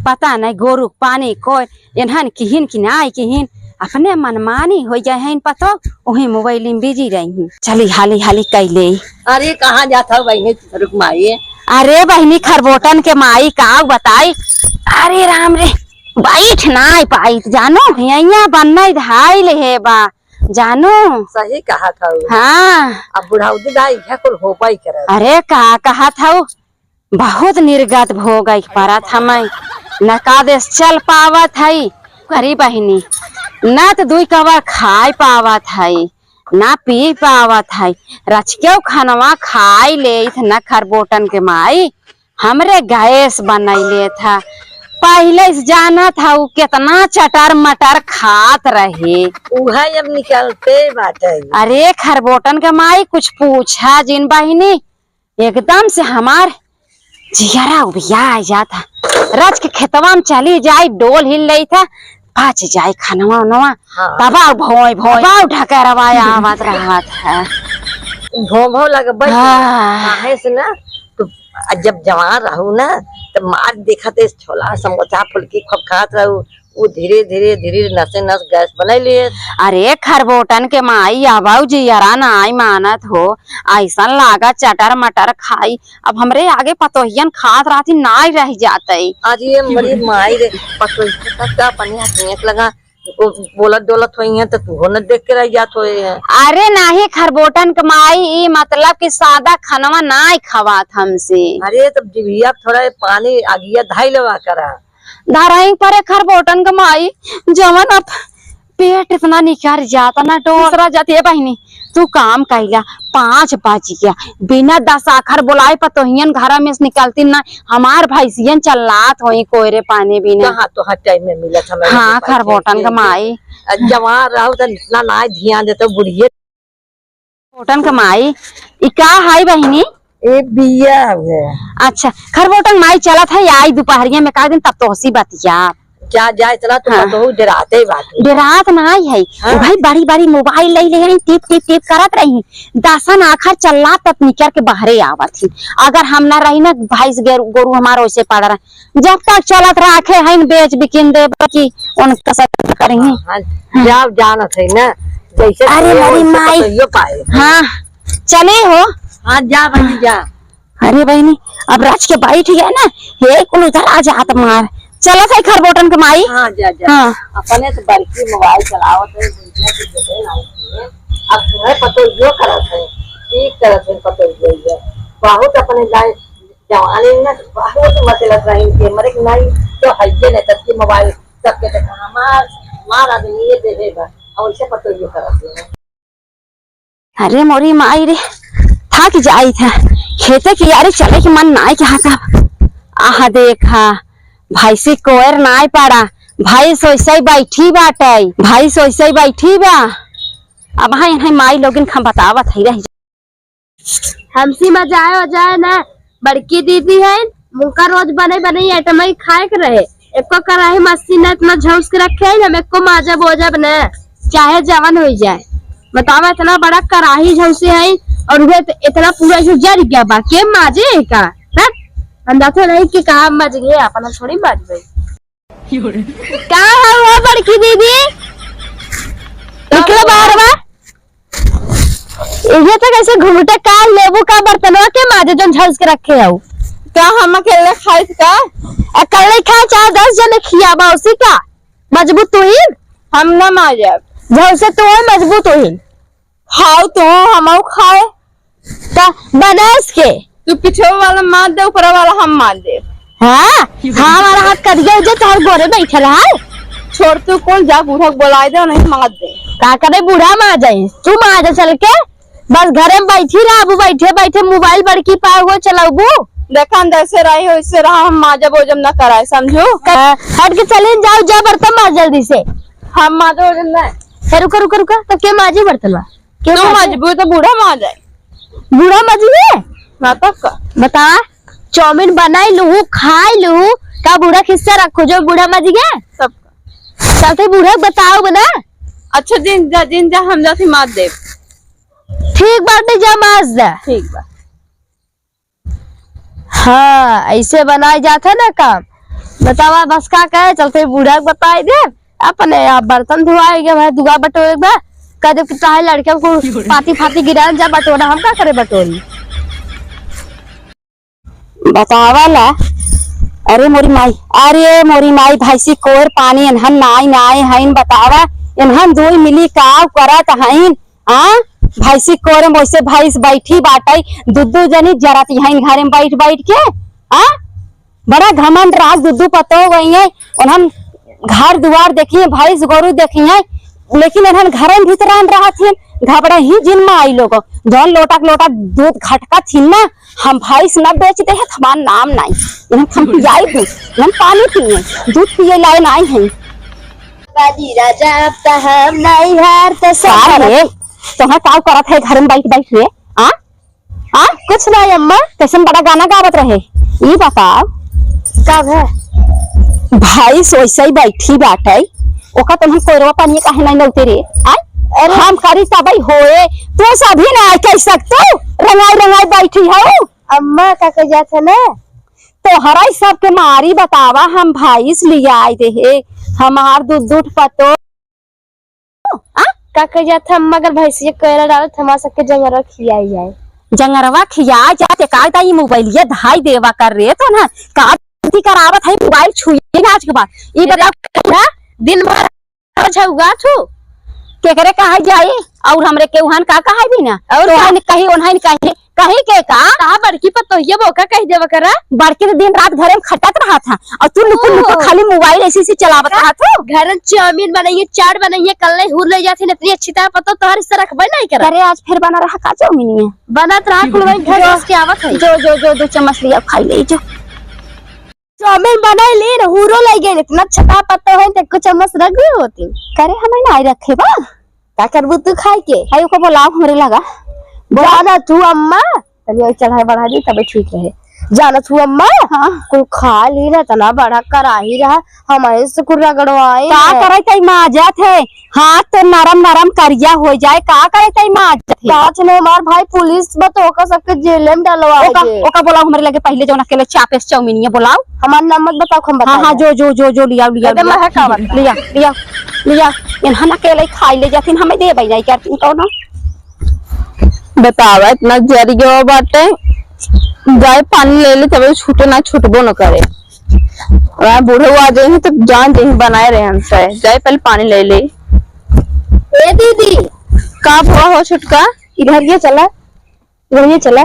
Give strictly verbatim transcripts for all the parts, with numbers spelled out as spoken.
पता नहीं गोरू के पानी कोई, इन्हन किहिन कि नाई किहिन, अपने मनमानी होइ गए हैं पतो, वही मोबाइल में बिजी रही हैं। चली हाली हाली कैले। अरे कहाँ जात हौ बहिनी रुक माई? अरे बहिनी खरबोटन के माई का बताई, अरे राम रे, बैठ नाई पाइत जानो, हियाँ बन्नई धाई लेहे बा। जानो। सही कहत हऊ। हाँ। अब बुढ़ौती बा, इहे कुल होबई करत। अरे का कहत हऊ, बहुत निर्गत भोगई के परत हमें। न का देश चल पावत हई, करी बहिनी, न त दुई कवर खाई पावत हई, न पी पावत हई। रचकेउ खनवा खाई लेइत न खरबोटन के माई, हमरे गैस बनैले था। पहिले से जानत हऊ केतना चटर मटर खात रहे। उहे अब निकलते बाटे। अरे खरबोटन के माई कुछ पूछा जिन बहिनी, एकदम से हमार जियरा उबिया जात है। रच के खेतवा में चली जाई, डोल हिल लेई था, पच जाई खनवा उनवा। हाँ। तबाउ भोंय भोंय, तबाउ ढकरवा आवत रहत है। भों भों लगबै। हाँ। काहे से ना, तू जब जवान रहू ना, तब मार देखत है, छोला, समोसा, फुलकी खूब खात रहू। उ धीरे, धीरे, धीरे नसे नस गैस बनाई लिए। अरे खरबोटन के माई, अबउ जियरा नाई मानत हो, ऐसन लागत चटर मटर खाई। अब हमरे आगे पतोहियन खात रहती, नाई रह जातई। अरे मोरी माई रे, पतोहिया का अपने हाथ में लगा, वो बोलत डोलत होई हैं, तो तू न देख के रह जात होए हैं। अरे नाही खरबोटन के माई, ई मतलब कि सादा खनवा नाई खवात हमसे। अरे, तब जिभिया थोड़ा पानी अगिया धाई लेवा करा। धरई परे खरबोटन के माई, जवन अब पेट इतना निकर जाता ना, डोसरा जाती है बहिनी। तू काम कइला, पाँच बज गया, बिना दस आखर बोलाए पतोहियन घरा में से निकलती ना। हमार भैंसियन चल्लात होई कोयरे पानी बिना। कहाँ तोहर टाइम में मिलत हमें हाँ, बैठे खरबोटन के के। माई। आ, जवान रहू त इतना ना ध्यान देते बुढ़िए। खरबोटन के माई, ई का हाई बहिनी? ए बिया हुए। अच्छा, खरबोटन माई चलत है, आई दुपहरिया में का दिन तब तोहसी बतिया। क्या जाए इतना तो हाँ। पतोहू डराते बात। डरात नाई है। हाँ। ओ भाई बड़ी बड़ी मोबाइल ले ले हैं, टिप टिप टिप करत रही। दसन आखर चल्ला तब निकर के बाहरे आवत ही। अगर हम ना रही ना भैंस गेरु-, गोरू हमार वैसे पड़ रहे। जब तक चलत रखे हैं बेच बिकिन देब कि उनका सब करेंगे। हाँ, हाँ, जाओ जानत है ना, जैसे अरे पिए मोरी वैसे माई। पतोहियो पाए। हाँ, चले हो। हाँ, जा बहिनी, जा। अरे बहिनी, अब रच के बैठ गया ना, हे कुल उधर आ जात मार। चलत है खरबोटन के माई। हाँ, जा, जा। हाँ। अपने तो बड़की मोबाइल चलावत है, दुनिया के देखे ना होती है। अब तुम्हें पतोहियो करत है, ठीक करत है पतोहियो ये। बहुत अपने लाए जवानी में बहुत मचलत रही इनके, मरे के नाई तो हइये नहीं, तब की मोबाइल सबके देखा, हमार, हमार आदमी ये देहे बा, और इसे पतोहियो करत है। अरे मोरी माई रे, थक जाई था खेते की यारी चले के मन नाई के हाथ। आहा देखा, भैंसी कोयर नाई पाड़ा, भैंस वैसे ही बैठी बाटे, भैंस वैसे ही बैठी बा। अब हाँ, इन्हें माई लोगिन खा बतावत है रही। हमसी मजाए वजाए ना, बड़की दीदी है, मुनका रोज बने बने आइटम ही खाए के रहे। एको कराही मस्ती ना इतना झौंस के रखे है, हम एको माजब ओजब ना, चाहे जवन होई जाए। बतावा, इतना बड़ा कराही झौंसे है और उहे त-, इतना पूरा जो जर गया बा, के माजे है का? हट, हम जाते नहीं कि कहाँ मज गए, अपना थोड़ी मज गए। का हवा बड़की दीदी? निकलो बाहर बा। इहे तो कैसे घुंघटा का लेबू का बर्तनवा के माजे जौन झौंस के रखे हऊ। का हम अकेले खाइत का? अकेले खाए चाहे दस जने खियाबा उसी का? मजबूत तू ही? हम ना माजब। झौंसे तू है मजबूत तू ही। खाओ तू, हमहू खाए। का बनास के? तू पिछवा वाला मार दे, ऊपरा वाला हम मार दे। हाँ, हाँ, हमारा हाथ कट गया, जो तोहर गोरे बैठल है। छोड़ तू, कौन जा बूढ़ा के बुलाए दे, नहीं मार दे। का करे बूढ़ा मार जाई, तू मार जा चल के, बस घरे में बैठी रहबू, बैठे बैठे मोबाइल बड़की पाओ चलाबू। देखा, हम जैसे रही हो, इससे रहा, हम माजब ओजब ना कराए, समझू? हाँ, हट के चले जाओ, जा बर्तन मार जल्दी से। हम माजब ओजब ना। ए, रुका, रुका, रुका, तो के माजी बर्तन बा? के तू माजी? मजबूत तो बूढ़ा मार जाए। बूढ़ा माजी है? ना तो का? बता, चाउमीन बनाई लूहू, खाई लूहू, का बूढ़ा खिस्सा रखो जो बूढ़ा माजी गया? सब का। चलते बूढ़ा बताओ बना। अच्छा, जिन जा, जिन जा, हम जाती मार देब। ठीक बाटे, जा माज दा। ठीक बा। हाँ, ऐसे बनाए जात है ना काम। बतावा, बस का कहे, चलते बूढ़ा के बताई दे। अपने आप बर्तन धोआए के भाई, दुआ बटोरे के बा। कह दे कि चाहे लड़के को पाती फाती गिरान जा बटोरा, हम का करे बटोरी? बतावा ला। अरे मोरी माई, अरे मोरी माई, भैंसी कोर पानी एनहन नाई नाई हईन, बतावा। एनहन दुई मिली काव करत हईन, आ? भैंसी कोरे में वैसे भैंस बैठी बाटई, दू दू जनी जरत हईन घरे में बैठ बैठ के, आ? बड़ा घमंड राज दू दू पतो गई है, उन्हन घर दुआर देखी है, भैंस गोरू देखी है, लेकिन एनहन घरे में भीतरान रहत हिन, घबड़ा ही जिन में आई लोग, जौन लोटा के लोटा दूध घटका थिन ना, हम भैंस न बेच दे है, हमार नाम नाई, एनहन हम पियाई दूध, एनहन पानी पिए, दूध पिए लाए नाई है। बाजी राजा, अब त हम नाई हार त सब सारे, तोहरा काव करत है घर में बैठ बैठ के, आ? आ, कुछ ना अम्मा। कैसन बड़ा गाना गावत रहे, ई बताओ। का भा? भैंस वैसे ही बैठी बाटे, ओका तुम कोरवा पानी काहे नहीं लौटे रे? आय? अरे। हम करी तबई होए, तू सभी ना कह सकतो, रंगाई रंगाई बैठी हो। अम्मा का कह जात है ना? तोहरा ही सबके मारी बतावा, हम भैंस लिया आए रहे, हमार दूध दूध पतो। आ? का कह जात हम, मगर भैंसिया कोयला डालत, हमार सबके जंगरवा खियाई जाए। जंगरवा खिया जात, एकाध दाई मोबाइलिया धाई देवा कर रे, तो ना का गलती करावत है, मोबाइल छुए ना आज के बाद। ई अरे, बताओ, दिन भर झउआ छू। केकरे कहा जाई, और हमरे केहू हन का कहा भी ना। और तोहन का? कही, ओनहन कही, कहीं के का? कहा बड़की पतोहिया बोका कह देवा करा। बड़की तो दिन रात घरे में खटत रहत है, और तू लुकुर लुकुर ओह। खाली मोबाइल ऐसे ऐसे चलावत का? रहत हो। घर में चाउमीन बनाइए, चाट बनाइए, कल नहीं हुर ले जाती, इतनी अच्छी तरह पतो तोहर इस तरह रखबे नहीं करा। अरे आज फिर बना रहा का चाउमीन ये? बनत रहा कुल वही घर जो, बस के आवत है। जो, जो, जो, दो चम्मच लिया खाई ले जो। चाउमीन बनाई ली न, हुरो ले गए, इतना अच्छा पतो है, तो कुछ चम्मच रख दी होती। करे हमें ना रखे बा। का करबू तू खाए के? अयो को बोलाओ हमरे लगा। जाना तू अम्मा, तनी और चढ़ाई बढ़ा दी, तबे ठीक रहे। जाना तू अम्मा, हाँ। कुल खा ली ना, इतना बड़ा कराही रहा, हमारे से कुल रगड़वाए का हैं। करे तई माजत है, हाथ तो नरम नरम करिया हो जाए, का करे तई माजत है। काच में हमार भाई पुलिस बा तो ओका सबके जेल में डलवा ओका, दे। ओका बोलाओ हमरे लगे पहले, जौन अकेले चापे से चाउमीनिया बोलाओ। हमार नाम मत बताओ, हम हाँ, हाँ, बताएंगे। जो, जो, जो, जो, लियाओ, लियाओ, एकदम लियाओ। महक आवत बा। लिया, लिया, लिया। इन्हन अकेले खाई ले जाथिन, हमें देबे नहीं करथिन कौनो। बतावा, इतना जरी गवा बाटे, जाए पानी ले ले, तबे छूटे ना, छूटबो न करे। वहाँ बूढ़ो आ जाए तो जान दे बनाए रहे हमसे, जाए पहले पानी ले ले। ए दीदी, का हुआ हो छुटका? इधर ये चला। वही चला।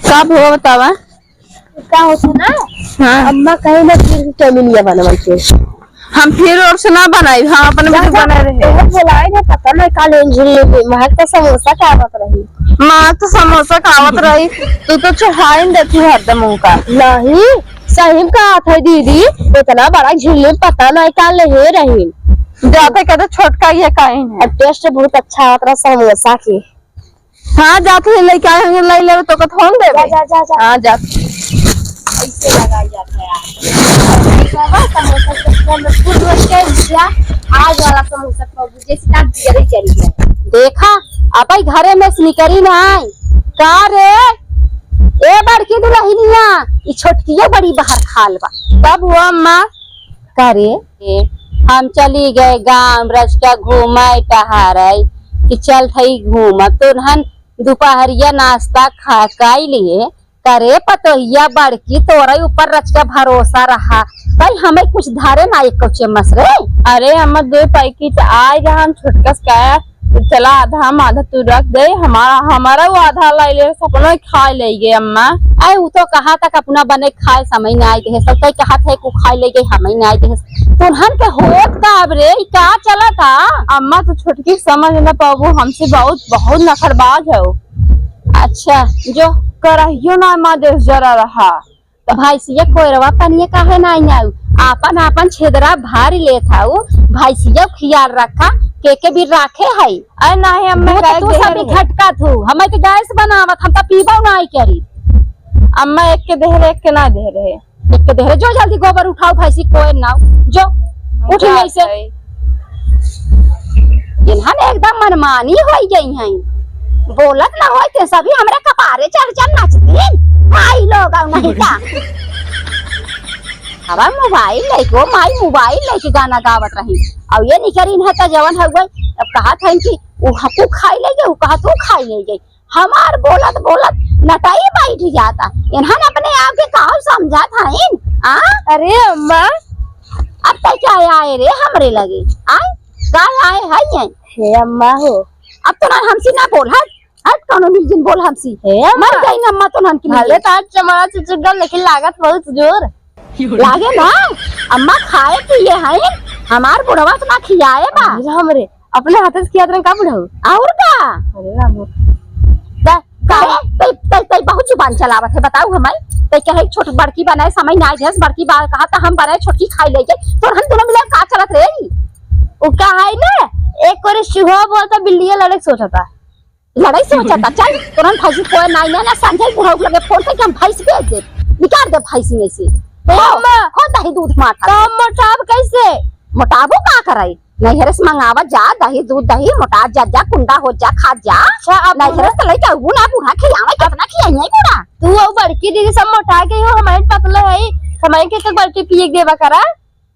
का भवा बतावा? का होता ना? हाँ। अम्मा कहे ना फिर चाउमीनिया बनवाई के। हम फिर और से ना बनाई, हम अपने में तो बना रहे। तो बोलाए ना, पता ना का लेन झिल्ली में, महक तो समोसा खावत रही। महक तो समोसा खावत रही, तू तो चढ़ाइन देती हरदम उनका। नहीं, सही में कहा था दीदी, इतना बड़ा झिल्ली पता ना का ले रही। जाते कहते छोटका ये काइन है। और टेस्ट बहुत अच्छा होता समोसा की। हाँ, जात है, लइका है, लइ लेवे तो कत हम देबे। जा, जा, जा, जा। हाँ, जा। ऐसे लगाई जाता है। बाबा, समोसा चटका में फूल रोज के लिया, आज वाला समोसा खाओ, जैसे काट दिया, नहीं चली जाए। देखा, अब ई घरे में से निकरी ना आई। का रे? ए बड़की दुलहिनिया, ई छोटकियो बड़ी बाहर खाल बा। कब हुआ अम्मा? करे, हम चली गए गाँव रचका घूमे टहरे कि चल थई घूमब, तो उन्हन दुपहरिया नाश्ता खा काई लिए। करे पतोहिया बड़की, तोरे ऊपर रचका भरोसा रहा, भाई हमें कुछ धरे ना एक चम्मच रे। अरे हमर दो पैकेट आए रहा, हम छोटकस का चला, आधा हम, आधा तू रख दे, हमारा, हमारा वो आधा लाई ले, सपनो खाए ले गए अम्मा। अरे, उ तो कहा तक अपना बने खाए समय ना आए देहे, सब तो कहा थे को खाए ले गए, हमें ना आए देहे। तुन्हन के होत का अब रे, ई का चला था? अम्मा, तो छोटकी समझ न पाबू, हमसे बहुत, बहुत नखरबाज है वो। अच्छा, जो करहियो ना माँ देश जरा रहा। तो भैंसिया कोयरवा पनिया काहे ना आई आऊ? आपन, आपन छेदरा भारी लेत आऊ। भैंसिया खियाल रखा, के के भी राखे है। अरे नाही, अम्मा, वो तो गैस तू देहे सब रहे। घटका थू, हमें के गैस बनावत, हम तो पीबो ना आई करी। अम्मा, एक के देहे रहे, एक के ना देहे रहे। एक के देहे रहे, जो जल्दी गोबर उठाओ, भैंसी कोयर नाओ, जो उठ जात नहीं से। है। इन्हन एकदम मनमानी होई गई हैं, बोलत ना होई ते सभी हमरे कपारे चढ़ चढ़ नाचतीन। भाई लोग आओ नहीं का। अब मोबाइल लेके, ओ माई, मोबाइल लेके गाना गावत रही। अब ये निकरी न है त जवन हउवे, अब कहत है कि उ हकू खाई ले गए, उ कहत उ खाई ले गए। हमार बोलत बोलत नटाई बैठ जाता। इन्हन अपने आप के काहू समझत हइन, आ? अरे अम्मा। अब तै का आए रे हमरे लगे, आए? का आए है ये? हे अम्मा हो। अब तो ना हमसे ना बोल, हट, हट, कौनो मिल जिन बोल हमसे। हे अम्मा। मर गई ना अम्मा तो नन के लिए। भले तो आज चमार से चुगल, लेकिन लागत बहुत जोर। लागे ना, अम्मा खाए पिए हैं, हमार बुढ़वा से ना खियाए बा। अरे राम रे, अपने हाथे से खियात रहे का बुढ़ऊ? और का? अरे राम रे। दा-, काहे? तै, तै, तै बहुत जुबान चलावत है, बताऊ हमार। तै कहे छोट बड़की बनाए समय ना आए, बड़की बा कहा त हम बनाए छोटकी खाई ले जाए। तोर हम दोनों मिले का चलत रे? उ का है ना, एक ओरे चूहा बोलता, बिल्लिया लड़े के सोचता। लड़ाई से हो जाता। चल, तुरंत भैंसी कोई नाई ना, ना समझाई बुढ़ऊ लगे फोन करके हम भैंस बेच दे, निकाल दे भैंसी में से। हे हो, अम्मा। हो दही दूध माठा। तो हम मोटाब कैसे? मोटाबो का कराई? नैहरे से मंगावा जा, दही दूध दही, मोटा जा, जा, कुंडा हो जा, खा जा। अच्छा, अब नैहरे से लइके अबू ना बूढ़ा खियावे, कितना खियाई है बूढ़ा? तू वो बड़की दीदी सब मोटा गई हो, हमारे पतले है, हमारे के एक बाल्टी पिए के देवा करा।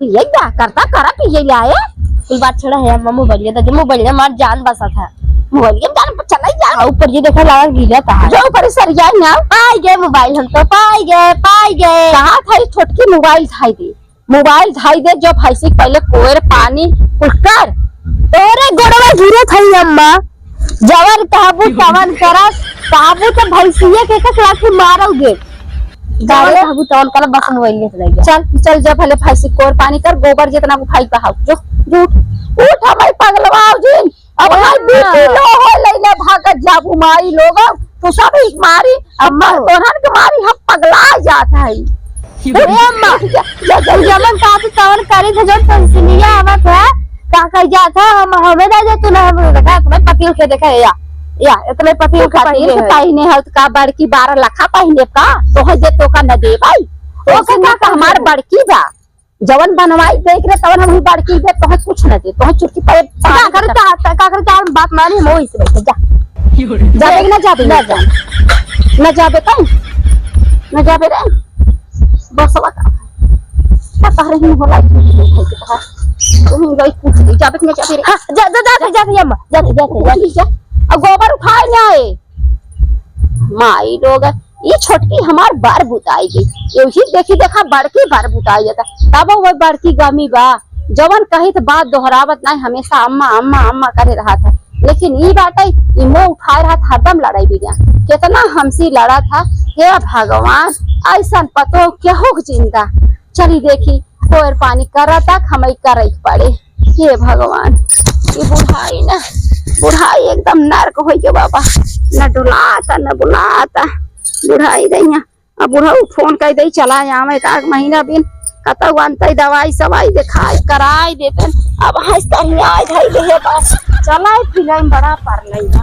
पिए जा, करता करा, पिए ले आए। कुल बात छोड़ा है, अम्मा मोबाइल दे दे, मोबाइल मार जान बसा था। मोबाइल जान चला जा। आ, ऊपर जी देखा लागा गिरा था। जो ऊपर सर जाए ना। पाई गए मोबाइल, हम तो पाई गए, पाई गए। कहा था ये छोटकी मोबाइल धाई दे, मोबाइल धाई दे, जो भैंसी के पहले कोयर पानी कुल कर। तोरे गोड़वा गिरे था अम्मा। जवन कहबू तवन करस, कहबू तो भैंसिया के एक लाठी मारोगे। जवन अरे। कहबू तवन करस, बस मोबाइल लेके रह जा। चल, चल जा, भले भैंसी कोर पानी कर, गोबर जितना उठाई बहाव, जो, जो उठ। उठ, हमारी पगलवाओ जिन, अब ए हमार अम्मा। बीपी लो हो ले, ले भागत जाबू माई लोग, तू सब एक मारी, अम्मा। अम्मा तोहन के मारी हम पगला जात है। ए अम्मा। जा, जा, जा, जा। जवन कहबू तवन करी थे, जवन पेंसिलिया आवत है, का कह जात है, हम, हमें दे दे, तू ना हम देखा, तुम्हें पतिल के देखा, या, या, इतने पतिल तू के पतिल पहने के है। पहने है, का बड़की बारह लाखा पहने का, तो है जे तो का न दे भाई। ओके, ओके, का का हमार बड़की बा, जवन बनवाई देख रहे, तवन हम बड़की बे, तोहे कुछ न दे, तोहे चुटकी पे का करे चाहता, का करे चाहता, बात मानी, हम वही से बैठे, जा। जाबे कि ना जाबे, ना जा। ना जाबे कहीं, ना जाबे रे। बस बता। पता नहीं होला, तुम गई कुछ नहीं, जाबे कि ना जाबे रे। हाँ, जा, जा, जा, जा, जा, अम्मा, जा, जा, जा, जा। जा। अब गोबर उठाए ना आए। माई लोग, ई छोटकी हमार बर बुताई गई। यही देखी देखा बड़की बर बुताई जाता। तब वो बड़की गमी बा, जवन कही त बात दोहरावत नहीं, हमेशा अम्मा, अम्मा, अम्मा करे रहा था। लेकिन ई बाटे, ई मुंह उठाए रहा था, हरदम लड़ाई बिगड़ा। कितना हमसे लड़ा था, हे भगवान, ऐसन पतो केहू के जिंदा। चली देखी, कोयर पानी करा तक हमें करे के पड़े। हे भगवान, ये बुढ़ाई ना, बुढ़ाई एकदम नरक होई के बाबा, न डुलाता, न बुलाता, बुढ़ाई दैया। अब बुढ़ऊ फोन कर दे, चला आवे, एक आध महीना बिन कतौ अंतई दवाई सवाई देखाई कराई देते। अब हंस तनिया आई धई दे बस, चलाई फिल्म बड़ा पर नहीं बा।